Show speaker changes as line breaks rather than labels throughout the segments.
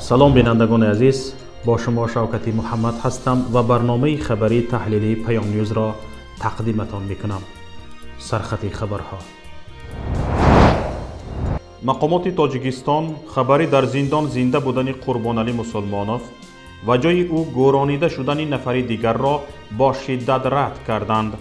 Салом, бинандагони азиз, бо шумо Шавкати Муҳаммад ҳастам ва барномаи хабарии таҳлилии Паём Ньюзро тақдиматон мекунам. Сархати хабарҳо. Мақомоти Тоҷикистон хабари дар зиндон зинда будани Қурбоналӣ Мусулмонов ва ҷои ӯ гӯронида шудани нафари дигарро бо шиддат рад карданд,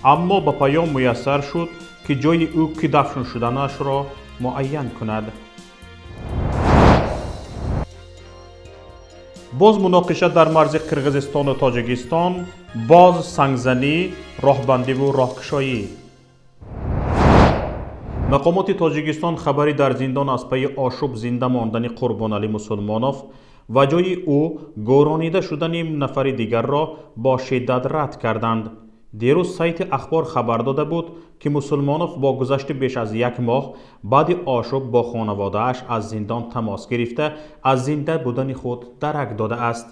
аммо ба Паём муяссар шуд, ки ҷои ӯ ки дафн шуданашро муайян кунад. Боз муноқиша дар марзи Қирғизистону Тоҷикистон, боз сангзанӣ, роҳбандиву роҳкушоӣ. Мақомоти Тоҷикистон хабари дар зиндон аз пайи ошӯб зинда мондани Қурбоналӣ Мусулмонов ва ҷои ӯ гӯронида шудани нафари дигарро бо шиддат рад карданд. Дирӯз сайти Ахбор хабар дода буд, ки Мусулмонов бо гузашти беш аз як моҳ баъди ошӯб бо хонаводааш аз зиндон тамос гирифта, аз зинда будани худ дарак додааст.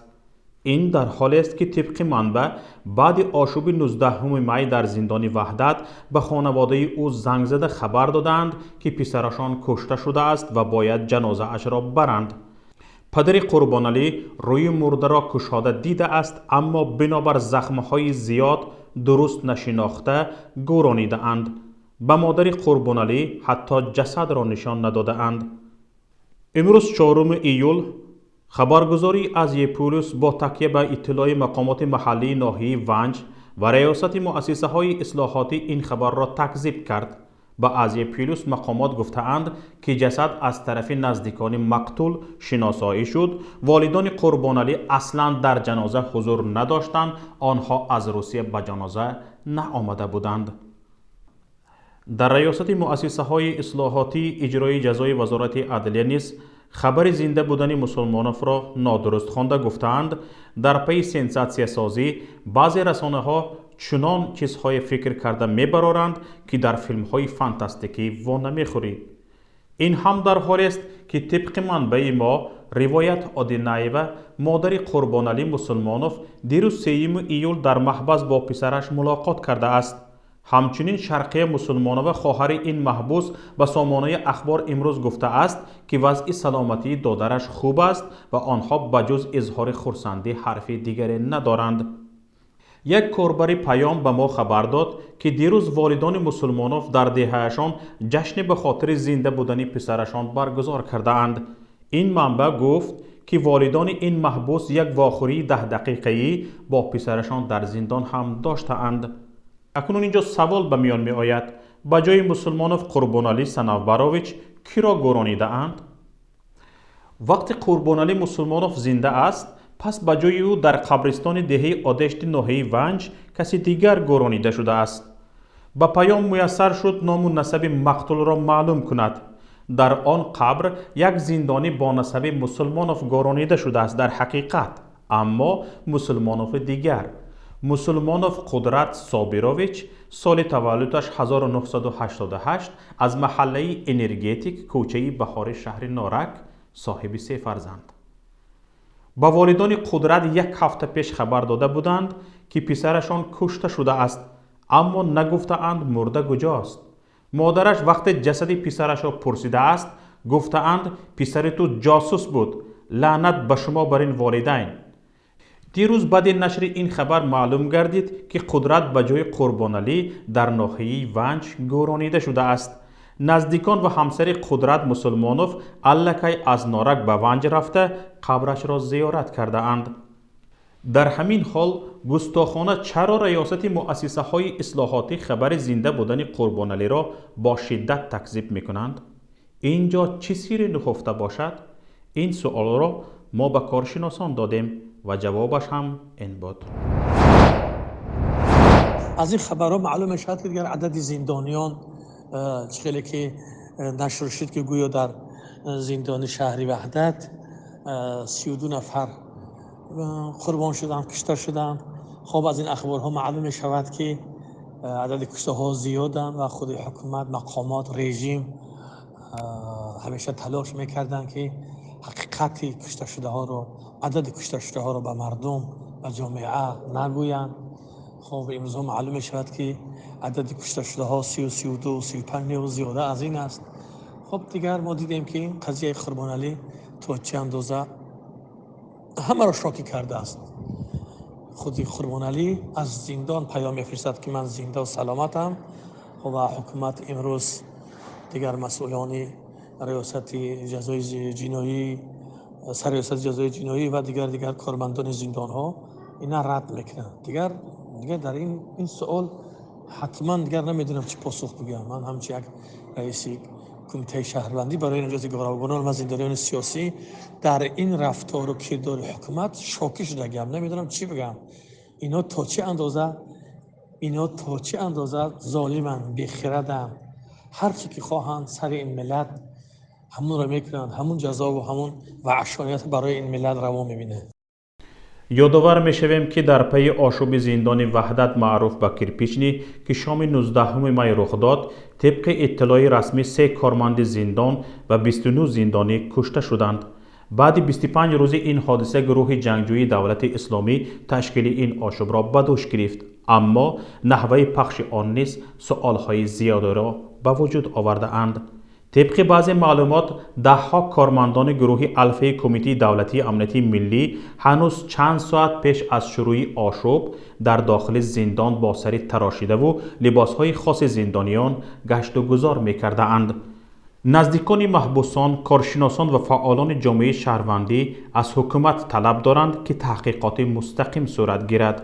Ин дар ҳолест, ки тибқи манбаъ, баъди ошӯби 19 май дар зиндони Ваҳдат ба хонаводаи ӯ занг зада хабар додаанд, ки писарашон кушта шудааст ва бояд ҷанозаашро баранд. Падари Қурбоналӣ рӯи мурдаро кушода дидааст, аммо бинобар захмҳои зиёд дуруст нашинохта гӯронидаанд. Ба модари Қурбоналӣ ҳатто ҷасадро нишон надодаанд. Имрӯз, 4 июл, хабаргузории Азия Плюс бо такя ба иттилои мақомоти маҳаллии ноҳияи Ванҷ ва раёсати муассисаҳои ислоҳотӣ ин хабарро такзиб кард. Ба Азия Плюс мақомот гуфтаанд, ки ҷасад аз тарафи наздикони мақтул шиносоӣ шуд. Волидони Қурбоналӣ аслан дар ҷаноза ҳузур надоштанд, онҳо аз Русия ба ҷаноза наомада буданд. Дар раёсати муассисаҳои ислоҳотии иҷрои ҷазои Вазорати адлия низ хабари зинда будани Мусулмоновро нодуруст хонда, гуфтаанд, дар пайи сенсатсиясозӣ баъзе расонаҳо чунон чизҳое фикр карда мебароранд, ки дар филмҳои фантастикӣ во намехӯрӣ. Ин ҳам дар ҳолест, ки тибқи манбаи мо, Ривоят Одинаева, модари Қурбоналӣ Мусулмонов, дирӯз, 3 июл, дар маҳбас бо писараш мулоқот кардааст. Ҳамчунин Шарқия Мусулмонова, хоҳари ин маҳбус, ба сомонаи Ахбор имрӯз гуфтааст, ки вазъи саломатии додараш хуб аст ва онҳо ба ҷуз изҳори хурсандӣ ҳарфи дигаре надоранд. Як корбари Паём ба мо хабар дод, ки дирӯз волидони Мусулмонов дар деҳаашон ҷашне ба хотири зинда будани писарашон баргузор кардаанд. Ин манбаъ гуфт, ки волидони ин маҳбус як вохӯрии 10 дақиқаӣ бо писарашон дар зиндон ҳам доштаанд. Акнун инҷо савол ба миён меояд: ба ҷои Мусулмонов Қурбоналӣ Санавбарович киро гӯронидаанд? Вақте Қурбоналӣ Мусулмонов зинда аст, пас ба ҷои ӯ дар қабристони деҳаи Одешти ноҳияи Ванҷ каси дигар гӯронида шудааст. Ба Паём муяссар шуд ному насаби мақтулро маълум кунад. Дар он қабр як зиндонӣ бо насаби Мусулмонов гӯронида шудааст дар ҳақиқат, аммо Мусулмонови дигар, Мусулмонов Қудрат Собирович, соли таваллудаш 1988, аз маҳаллаи Энергетик, кӯчаи Баҳори шаҳри Норак, соҳиби се фарзанд. Ба волидони Қудрат як ҳафта пеш хабар дода буданд, ки писарашон кушта шудааст, аммо нагуфтаанд, мурда куҷост. Модараш вақте ҷасади писарашро пурсидааст, гуфтаанд: «Писари ту ҷосус буд, лаънат ба шумо, бар ин волидайн». Дирӯз баъди нашри ин хабар маълум гардид, ки Қудрат ба ҷои Қурбоналӣ дар ноҳияи Ванҷ гӯронида шудааст. Наздикон ва ҳамсари Қудрат Мусулмонов аллакай аз Норак ба Ванҷ рафта, қабрашро зиёрат кардаанд. Дар ҳамин ҳол, густохона, чаро раёсати муассисаҳои ислоҳотӣ хабари зинда будани Қурбоналиро бо шиддат такзиб мекунанд? Ин ҷо чӣ сирре нуҳуфта бошад? Ин суолро мо ба коршиносон додем ва ҷавобаш ҳам ин буд.
Аз ин хабарҳо маълум мешавад, ки дигар адади зиндониён, чӣ хеле ки нашр шуд, ки гӯё дар зиндони шаҳри Ваҳдат 32 нафар қурбон шуданд, кушта шуданд. Хоб, аз ин ахборҳо маълум мешавад, ки адади куштаҳо зиёданд ва худи ҳукумат, мақомот, режим ҳамеша талош мекарданд, ки ҳақиқати кушташудаҳоро, адади кушташудаҳоро ба мардум, ба ҷомеа нагӯянд. Хоб, имрӯзҳо маълум мешавад, ки адади кушташудаҳо 30, 32, 35 зиёда аз ин аст. Хуб, дигар мо дидем, ки қазияи Қурбоналӣ то чӣ андоза ҳамаро шокӣ кардааст. Худи Қурбоналӣ аз зиндон паём мефиристад, ки ман зинда саломатам ва ҳукумат имрӯз дигар масъулони риёсати ҷазои ҷиноӣ, сарриёсати ҷазои ҷиноӣ ва дигар кормандони зиндонҳо ина рад мекунанд. Дигар дар ин суол ҳатман дигар намедонам чӣ посух бигӯям. Ман ҳамчун як раиси кумитаи шаҳрвандӣ барои наҷоти гаравгонон ва зиндониёни сиёсӣ дар ин рафтору кирдори ҳукумат шокӣ шудагиам, намедонам чӣ бигӯям. Ино то чӣ андоза золиманд, бехираданд. Ҳар чӣ ки хоҳанд, сари ин миллат ҳамонро мекунанд, ҳамун ҷазову ҳамун ваҳшоният барои ин миллат раво мебинанд.
Ёдовар мешавем, ки дар пайи ошӯби зиндони Ваҳдат, маъруф ба Кирпичный, ки шоми 19 май рух дод, тибқи иттилои расмӣ се корманди зиндон ва 29 зиндонӣ кушта шуданд. Баъди 25 рӯзи ин ҳодиса гурӯҳи ҷангҷӯии Давлати Исломӣ ташкили ин ошӯбро ба дӯш гирифт, аммо наҳваи пахши он низ суолҳои зиёдеро ба вуҷуд овардаанд. Тибқи баъзе маълумот, даҳҳо кормандони гурӯҳи Алфаи Кумитаи давлатии амнияти миллӣ ҳанӯз чанд соат пеш аз шурӯи ошӯб дар дохили зиндон бо сари тарошидаву либосҳои хоси зиндониён гашту гузор мекардаанд. Наздикони маҳбусон, коршиносон ва фаъолони ҷомеаи шаҳрвандӣ аз ҳукумат талаб доранд, ки таҳқиқоти мустақим сурат гирад.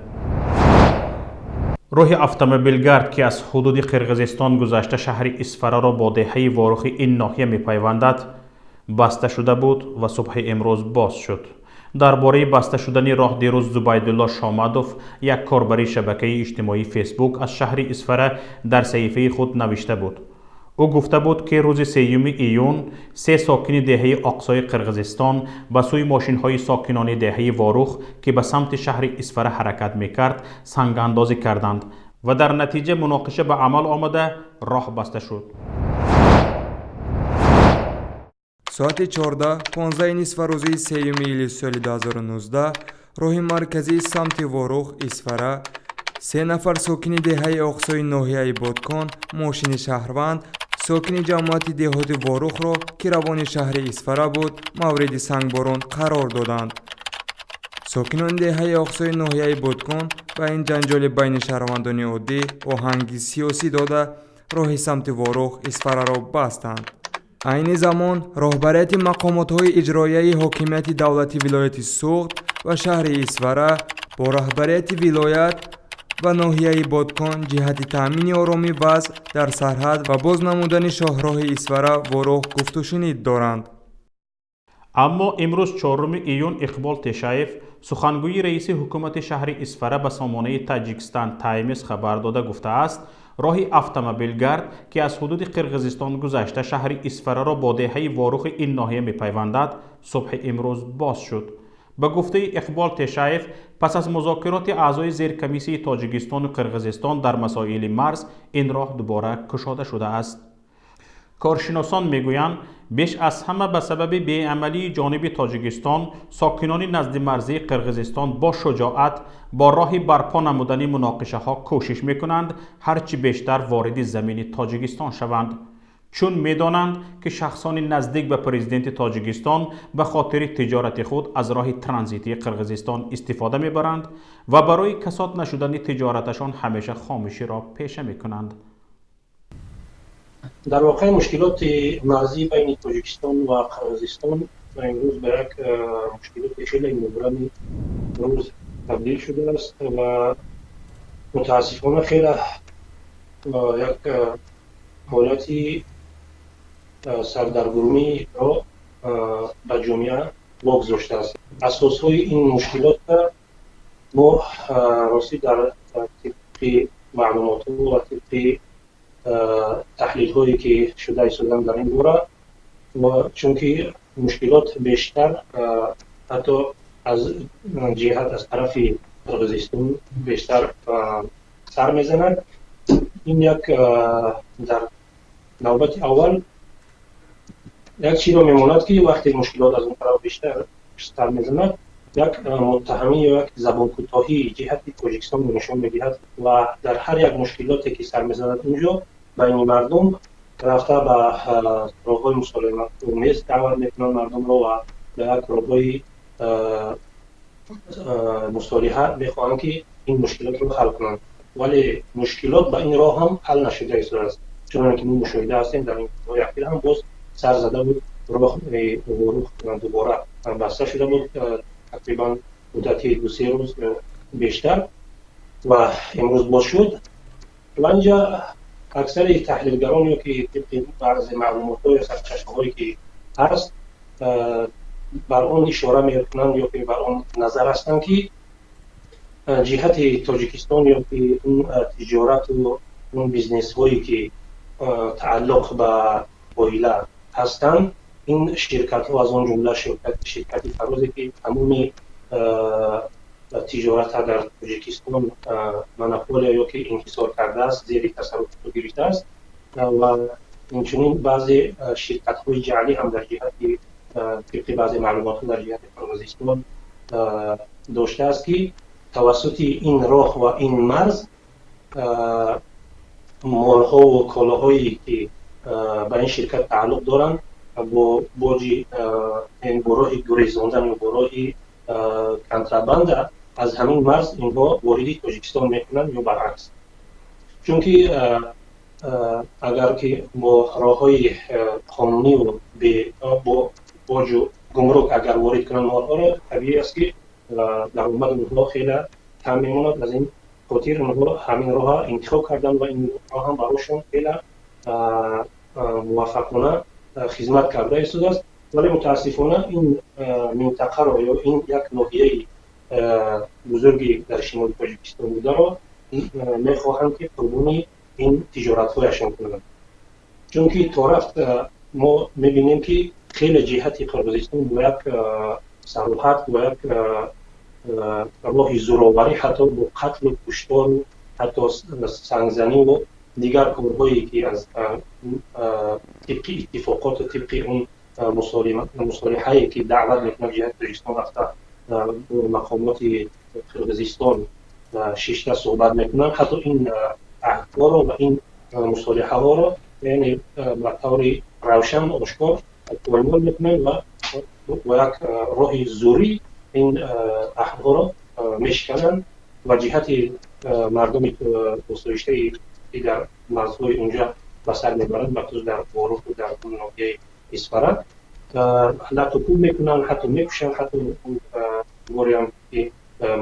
Роҳи автомобилгард, ки аз ҳудуди Қирғизистон гузашта, шаҳри Исфараро бо деҳаи Ворухи ин ноҳия мепайвандад, баста шуда буд ва субҳи имрӯз боз шуд. Дар бораи баста шудани роҳ дирӯз Зубайдулло Шомадов, як корбари шабакаи иҷтимоии Фейсбук аз шаҳри Исфара, дар саҳифаи худ навишта буд. Ӯ гуфта буд, ки рӯзи 3 июн се сокини деҳаи Оқсои Қирғизистон ба сӯи мошинҳои сокинони деҳаи Ворух, ки ба самти шаҳри Исфара ҳаракат мекард, сангандозӣ карданд ва дар натиҷа муноқиша ба амал омада, роҳ баста шуд.
Соати 14:15 нисфарӯзии 3 июли соли 2019 роҳи марказии самти Ворух Исфара се нафар сокини деҳаи Оқсои ноҳияи Бодкон мошини шаҳрванд, сокини ҷамоати деҳоти Ворухро, ки равони шаҳри Исфара буд, мавриди сангборон қарор доданд. Сокинони деҳаи Оқсои ноҳияи Бодкон ба ин ҷанҷоли байни шаҳрвандони оддӣ оҳанги сиёсӣ дода, роҳи самти Ворух Исфараро бастанд. Айни замон роҳбарияти мақомотҳои иҷроияи ҳокимияти давлати вилояти Суғд ва шаҳри Исфара бо роҳбарияти вилоят ва ноҳияи Бодкон ҷиҳати таъмини оромӣ вазъ дар сарҳад ва боз намудани шоҳроҳи Исфара Ворух гуфтушунид доранд.
Аммо имрӯз, 4 июн, Иқбол Тешаев, сухангӯи раиси ҳукумати шаҳри Исфара, ба сомонаи Таҷикистан Таймс хабар дода гуфтааст, роҳи автомобилгард, ки аз ҳудуди Қирғизистон гузашта, шаҳри Исфараро бо деҳаи Ворухи ин ноҳия мепайвандад, субҳи имрӯз боз шуд. Ба гуфтаи Иқбол Тешаев, пас аз музокироти аъзои зеркомиссияи Тоҷикистону Қирғизистон дар масоили марз ин роҳ дубора кушода шудааст. Коршиносон мегӯянд, беш аз ҳама ба сабаби беамалии ҷониби Тоҷикистон сокинони наздимарзии Қирғизистон бо шуҷоат бо роҳи барпо намудани муноқишаҳо кӯшиш мекунанд ҳарчи бештар вориди замини Тоҷикистон шаванд, чун медонанд, ки шахсони наздик ба президенти Тоҷикистон ба хотири тиҷорати худ аз роҳи транзитии Қирғизистон истифода мебаранд ва барои касод нашудани тиҷораташон ҳамеша хомӯширо пеша мекунанд.
Дар воқеъ, мушкилоти марзӣ байни Тоҷикистон ва Қирғизистон имрӯз ба як мушкилоти хеле мубрами рӯз табдил шудааст ва мутаассифона хеле як ҳолати сардаргумиро ба ҷомеа вогузоштааст. Асосҳои ин мушкилотро мо ростӣ дар тибқи маълумотҳо ва тибқи таҳлилҳое, ки шуда истоданд дар ин бора, чунки мушкилот бештар ҳатто аз ҷиҳат аз тарафи Қирғизистон бештар сар мезанад. Ин як дар навбати аввал як чизро мемонад, ки вақте мушкилот аз он тараф бештар сар мезанад, як муттаҳамӣ ё як забонкӯтоҳии ҷиҳати Тоҷикистонро нишон медиҳад ва дар ҳар як мушкилоте, ки сар мезанад, унҷо байни мардум Рафта ба роҳҳои мусолиҳаомез даъват мекунанд мардумро ва ба як роҳҳои мусолиҳа мехоҳанд, ки ин мушкилотро ҳал кунанд. Вале мушкилот ба ин роҳ ҳам ҳал нашуда истодааст. Чуноне ки мо мушоҳида ҳастем, дар ин рӯзҳои ахир ҳам боз сар зада буд, роҳи Ворух дубора баста шуда буд тақрибан муддати 2-се рӯз ё бештар ва имрӯз боз шуд. Ва инҷа аксари таҳлилгарон ё ки тибқи баъзе маълумотҳо ё сарчашмаҳое ки ҳаст, бар он ишора мекунанд ё ки бар он назар ҳастанд, ки ҷиҳати Тоҷикистон ё ки он тиҷорату он бизнесҳое ки тааллуқ ба оила ҳастанд, ин ширкатҳо, аз он ҷумла ширкати Фарозе, ки тамоми тиҷората дар Тоҷикистон монополия ё ки инҳисор кардааст, зери тасарруфи худ гирифтааст, ва инчунин баъзе ширкатҳои ҷаълӣ ҳам дар ҷиҳати, тибқи баъзе маълумотҳо, дар ҷиҳати Қирғизистон доштааст, ки тавассути ин роҳ ва ин марз молҳову колоҳое ки ба ин ширкат тааллуқ доранд, бо боҷи, бо роҳи гурезондан ё бо роҳи контрабанда аз ҳамин марз инҳо вориди Тоҷикистон мекунанд ё баръакс. Чунки агар ки бо роҳҳои қонуниву бо боҷу гумрук агар ворид кунанд молҳоро, табиӣ аст, ки даромади онҳо хеле кам мемонад. Аз ин хотир онҳо ҳамин роҳа интихоб карданд ва ин роҳ ҳам барошон хеле муваффақона хизмат карда истодааст. Вале мутаассифона ин минтақаро ё ин як ноҳияи бузурги дар шимоли Тоҷикистон бударо мехоҳанд, ки қурбони ин тиҷоратҳояшон кунанд. Чунки то рафт мо мебинем, ки хеле ҷиҳати Қирғизистон бо як сароҳат, бо як роҳи зӯроварӣ, ҳатто бо қатлу куштору, ҳатто сангзаниву дигар корҳое, ки аз тибқи иттифоқоту тибқи он мусолиҳае ки даъват мекунад, ҷиҳати Тоҷикистон рафта бо мақомоти Қирғизистон шишта суҳбат мекунанд, ҳатто ин аҳдҳоро ва ин мусолиҳаҳоро, яъне, ба таври равшан, ошкор поймол мекунанд ва бо як роҳи зӯрӣ ин аҳдҳоро мешикананд ва ҷиҳати мардуми осоиштае ки дар марзҳои унҷа ба сар мебаранд, бахусус дар Воруху дар ноҳияи Исфара, лату кӯб мекунанд, ҳатто мекушанд. Ҳатто бореам ки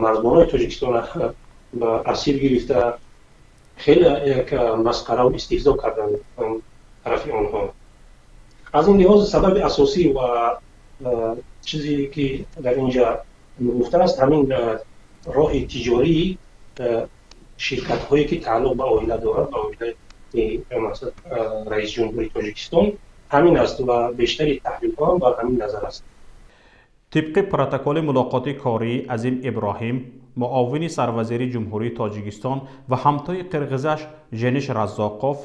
марзбонои Тоҷикистона ба асир гирифта, хеле як масхараву истиҳзо карданд тарафи онҳо. Аз ин лиҳоз сабаби асосӣ ва чизе ки дар инҷа гуфта аст, ҳамин роҳи тиҷории ширкатҳое ки тааллуқ ба оила дорад, ба оилаи раисҷумҳури Тоҷикистон, ҳамин аст ва бештари таҳлилҳо ҳам бар ҳамин назар аст.
Тибқи протоколи мулоқоти кории Азим Иброҳим, муовини сарвазири Ҷумҳурии Тоҷикистон, ва ҳамтои қирғизаш Жениш Раззоқов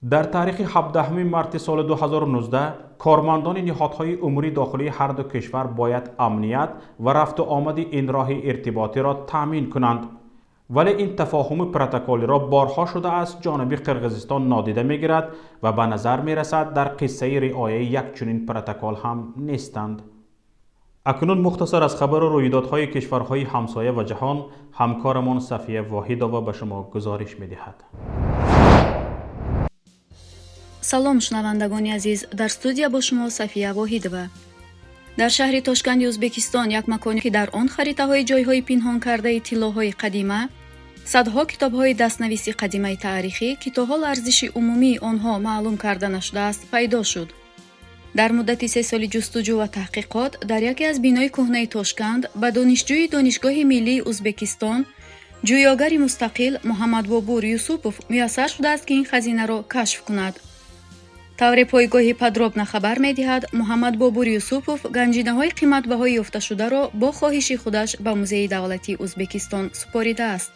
дар таърихи 17 марти соли 2019, кормандони ниҳодҳои умури дохилии ҳарду кишвар бояд амният ва рафту омади ин роҳи иртиботиро таъмин кунанд. Вале ин тафоҳуми протоколиро борҳо шудааст ҷониби Қирғизистон нодида мегирад ва ба назар мерасад, дар қиссаи риояи як чунин протокол ҳам нестанд. Акнун мухтасар аз хабару рӯйдодҳои кишварҳои ҳамсоя ва ҷаҳон ҳамкорамон Сафия Воҳидова ба шумо гузориш медиҳад.
Салом, шунавандагони азиз, дар студия бо шумо Сафия Воҳидова. Дар шаҳри Тошканди Ӯзбекистон як маконе, ки дар он харитаҳои ҷойҳои пинҳон кардаи тиллоҳои қадима, садҳо китобҳои дастнависи қадимаи таърихӣ, ки то ҳол арзиши умумии онҳо маълум карда нашудааст, пайдо шуд. Дар муддати 3 соли ҷустуҷӯ ва таҳқиқот дар яке аз бинои кӯҳнаи Тошканд ба донишҷӯи Донишгоҳи миллии Ӯзбекистон, ҷӯёгари мустақил Муҳаммадбобур Юсупов муяссар шудааст, ки ин хазинаро кашф кунад. Тавре пойгоҳи Подробно хабар медиҳад, Муҳаммадбобур Юсупов ганҷинаҳои қиматбаҳои ёфташударо бо хоҳиши худаш ба Музеи давлатии Ӯзбекистон супоридааст.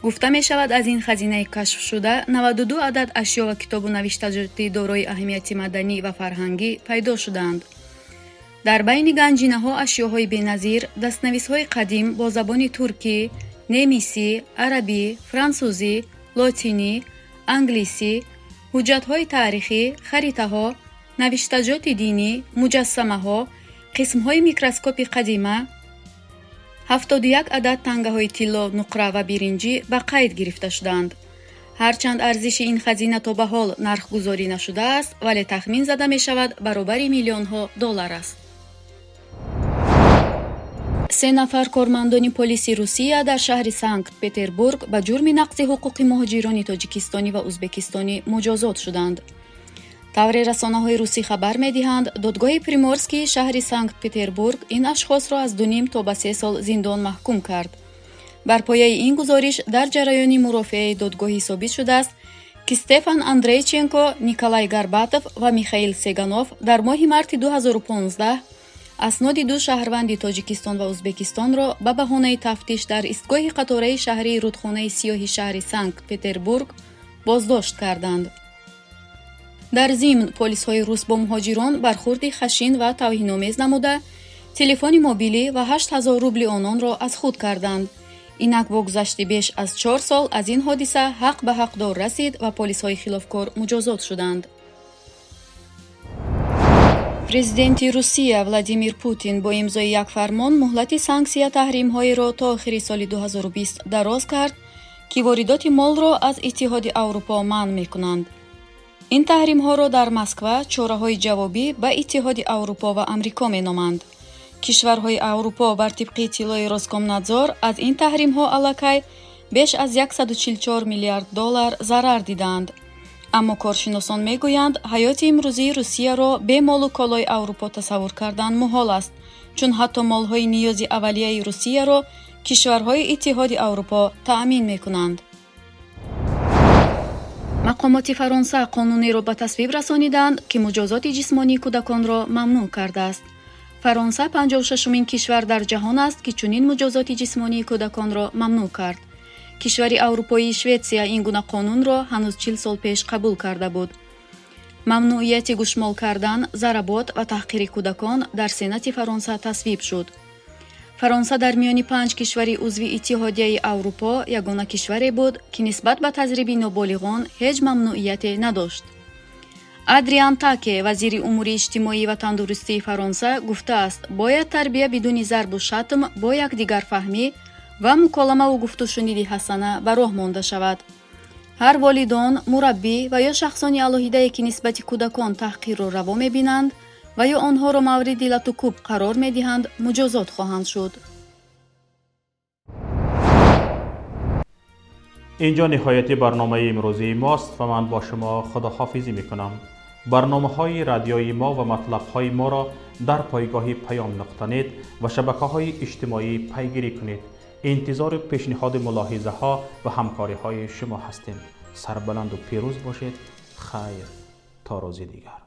Гуфта мешавад, аз ин хазинаи кашфшуда 92 адад ашё ва китобу навиштаҷоти дорои аҳамияти маданӣ ва фарҳангӣ пайдо шудаанд. Дар байни ганҷинаҳо ашёҳои беназир, дастнависҳои қадим бо забони туркӣ, немисӣ, арабӣ, франсузӣ, лотинӣ, англисӣ, Ҳуҷҷатҳои таърихӣ, харитаҳо, навиштаҷоти динӣ, муҷассамаҳо, қисмҳои микроскопи қадима, 71 адад тангаҳои тилло, нуқра ва биринҷӣ ба қайд гирифта шуданд. Ҳарчанд арзиши ин хазина то ба ҳол нархгузорӣ нашудааст, вале тахмин зада мешавад, баробари миллионҳо доллар аст. Се нафар кормандони полиси Русия дар шаҳри Санкт-Петербург ба ҷурми нақзи ҳуқуқи муҳоҷирони тоҷикистонӣ ва узбекистонӣ муҷозот шуданд. Тавре расонаҳои русӣ хабар медиҳанд, додгоҳи Приморскии шаҳри Санкт-Петербург ин ашхосро аз 2,5 то ба 3 сол зиндон маҳкум кард. Бар пояи ин гузориш, дар ҷараёни мурофиаи додгоҳӣ собит шудааст, ки Стефан Андрейченко, Николай Гарбатов ва Михаил Сеганов дар моҳи марти 2015 асноди ду шаҳрванди Тоҷикистон ва Узбекистонро ба баҳонаи тафтиш дар истгоҳи қатораи шаҳрии Рудхонаи Сиёҳи шаҳри Санкт-Петербург боздошт карданд. Дар зимн, полисҳои рус бо муҳоҷирон бархурди хашин ва тавҳиномез намуда, телефони мобилӣ ва 8000 рубли ононро аз худ карданд. Инак, бо гузашти беш аз 4 сол аз ин ҳодиса, ҳақ ба ҳақдор расид ва полисҳои хилофкор муҷозот шуданд. Президенти Русия Владимир Путин бо имзои як фармон муҳлати санксия таҳримҳоеро то охири соли 2020 дароз кард, ки воридоти молро аз Иттиҳоди Аврупо манъ мекунанд. Ин таҳримҳоро дар Москва чораҳои ҷавобӣ ба Иттиҳоди Аврупо ва Амрико меноманд. Кишварҳои Аврупо, бар тибқи иттилои Роскомнадзор, аз ин таҳримҳо аллакай беш аз 144 миллиард доллар зарар дидаанд. Аммо коршиносон мегӯянд, ҳаёти имрӯзии Русияро бе молу колои Аврупо тасаввур кардан муҳол аст, чун ҳатто молҳои ниёзи аввалияи Русияро кишварҳои Иттиҳоди Аврупо таъмин мекунанд. Мақомоти Фаронса қонунеро ба тасвиб расониданд, ки муҷозоти ҷисмонии кӯдаконро мамнӯъ кардааст. Фаронса 56-умин кишвар дар ҷаҳон аст, ки чунин муҷозоти ҷисмонии кӯдаконро мамнӯъ кард. Кишвари аврупоии Шветсия ин гуна қонунро ҳанӯз 40 сол пеш қабул карда буд. Мамнӯъияти гӯшмол кардан, заработ ва таҳқири кӯдакон дар Сенати Фаронса тасвиб шуд. Фаронса дар миёни панҷ кишвари узви Иттиҳодияи Аврупо ягона кишваре буд, ки нисбат ба тазриби ноболиғон ҳеҷ мамнӯъияте надошт. Адриан Таке, вазири умури иҷтимоӣ ва тандурустии Фаронса, гуфтааст, бояд тарбия бидуни зарбу шатм, бо якдигарфаҳмӣ ва муколамаву гуфтушуниди ҳасана ба роҳ монда шавад. Ҳар волидон, мураббӣ ва ё шахсони алоҳидае, ки нисбати кӯдакон таҳқирро раво мебинанд ва ё онҳоро мавриди латукӯб қарор медиҳанд, муҷозот хоҳанд шуд.
Инҷо ниҳояти барномаи имрӯзии мост ва ман бо шумо худоҳофизӣ мекунам. Барномаҳои радиои мо ва матлабҳои моро дар пойгоҳи паём нуқта нет ва шабакаҳои иҷтимоӣ пайгирӣ кунед. Интизори пешниҳоди мулоҳизаҳо ва ҳамкориҳои шумо ҳастем. Сарбаланду пирӯз бошед. Хайр, то рӯзи дигар.